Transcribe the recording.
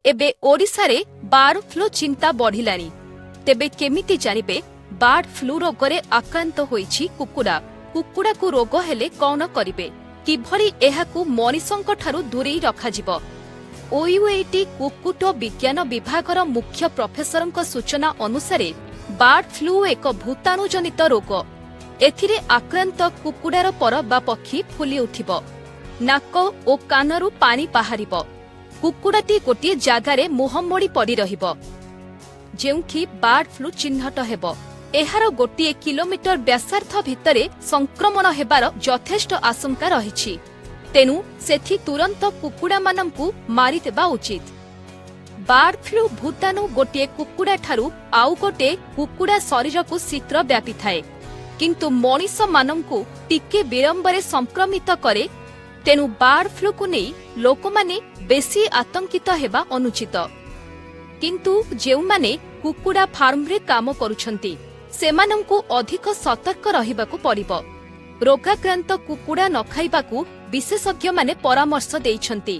ଏବେ ଓଡ଼ିଶାରେ bird flu ଚିନ୍ତା ବଢ଼ିଲାଣି। ତେବେ କେମିତି ଜାଣିବେ ବାର୍ଡ ଫ୍ଲୁ ରୋଗରେ ଆକ୍ରାନ୍ତ ହୋଇଛି କୁକୁଡ଼ା? କୁକୁଡ଼ାକୁ ରୋଗ ହେଲେ କଣ କରିବେ? କିଭଳି ଏହାକୁ ମଣିଷଙ୍କଠାରୁ ଦୂରେଇ ରଖାଯିବ? ଓୟୁଏଟି କୁକ୍କୁଟ ବିଜ୍ଞାନ ବିଭାଗର ମୁଖ୍ୟ ପ୍ରଫେସରଙ୍କ ସୂଚନା ଅନୁସାରେ, ବାର୍ଡ ଫ୍ଲୁ ଏକ ଭୂତାଣୁଜନିତ ରୋଗ। ଏଥିରେ ଆକ୍ରାନ୍ତ କୁକୁଡ଼ାର ପର ବା ପକ୍ଷୀ ଫୁଲି ଉଠିବ, ନାକ ଓ କାନରୁ ପାଣି ବାହାରିବ। କୁକୁଡ଼ାଟି ଗୋଟିଏ ଜାଗାରେ ମୁହଁ ମୋଡ଼ି ପଡ଼ି ରହିବ। ଯେଉଁଠି ବାର୍ଡ ଫ୍ଲୁ ଚିହ୍ନଟ ହେବ, ଏହାର 1 କିଲୋମିଟର ବ୍ୟାସାର୍ଦ୍ଧ ଭିତରେ ସଂକ୍ରମଣ ହେବାର ଯଥେଷ୍ଟ ଆଶଙ୍କା ରହିଛି। ତେଣୁ ସେଠି ତୁରନ୍ତ କୁକୁଡ଼ାମାନଙ୍କୁ ମାରିଦେବା ଉଚିତ। ବାର୍ଡ ଫ୍ଲୁ ଭୂତାଣୁ ଗୋଟିଏ କୁକୁଡ଼ାଠାରୁ ଆଉ ଗୋଟିଏ କୁକୁଡ଼ା ଶରୀରକୁ ଶୀଘ୍ର ବ୍ୟାପିଥାଏ, କିନ୍ତୁ ମଣିଷମାନଙ୍କୁ ଟିକେ ବିଳମ୍ବରେ ସଂକ୍ରମିତ କରେ। ତେଣୁ ବାର୍ଡ ଫ୍ଲୁକୁ ନେଇ ଲୋକମାନେ ବେଶୀ ଆତଙ୍କିତ ହେବା ଅନୁଚିତ। କିନ୍ତୁ ଯେଉଁମାନେ କୁକୁଡ଼ା ଫାର୍ମରେ କାମ କରୁଛନ୍ତି, ସେମାନଙ୍କୁ ଅଧିକ ସତର୍କ ରହିବାକୁ ପଡ଼ିବ। ରୋଗାକ୍ରାନ୍ତ କୁକୁଡ଼ା ନ ଖାଇବାକୁ ବିଶେଷଜ୍ଞମାନେ ପରାମର୍ଶ ଦେଇଛନ୍ତି।